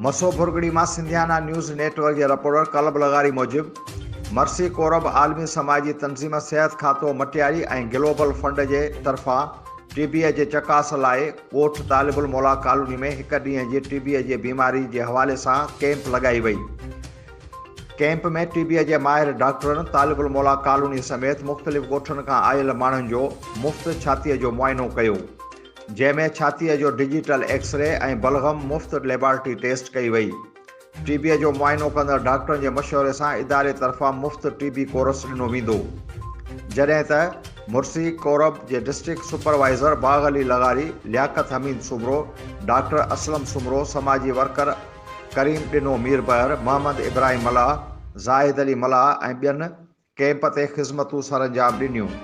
مسو ڀرڳڙي مان Sindhiana news net work جي reporter قلب لغاري موجب مرسي ڪورب عالمي سماجي تنظيم صحت کاتو مٽياري ۽ گلوبل فنڊ جي طرفان ٽي بي جي چڪاس لاء ڳوٺ طالب الموليٰ ڪالوني ۾ هڪ ڏينهن جي ٽي بي جي بيماري جي حوالي سان ڪئمپ لڳائي وئي. ڪئمپ ۾ ٽي بي جي ماهر ڊاڪٽرن طالب الموليٰ ڪالوني سميت مختلف ڳوٺن کان آيل ماڻهن جو مفت ڇاتيء جو معائنو ڪيو. جنهن ۾ ڇاتيء جو ڊجيٽل ايڪسري ۽ بلغم مفت ليبارٽري ٽيسٽ ڪئي وئي. ٽي بي جو معائنو ڪندڙ ڊاڪٽرن جي مشوري سان اداري طرفان مفت ٽي بي ڪورس ڏنو ويندو. جڏهن ته مرسي ڪورب جي ڊسٽرڪٽ سپروائيزر باغ علي لغاري، لياقت حميد سومرو، ڊاڪٽر اسلم سومرو، سماجي ورڪر ڪريم ڏنو ميربحر، محمد ابراهيم ملاح، زاهد علي ملاح ۽ ٻين ڪئمپ تي خذمتون سرانجام ڏنيون.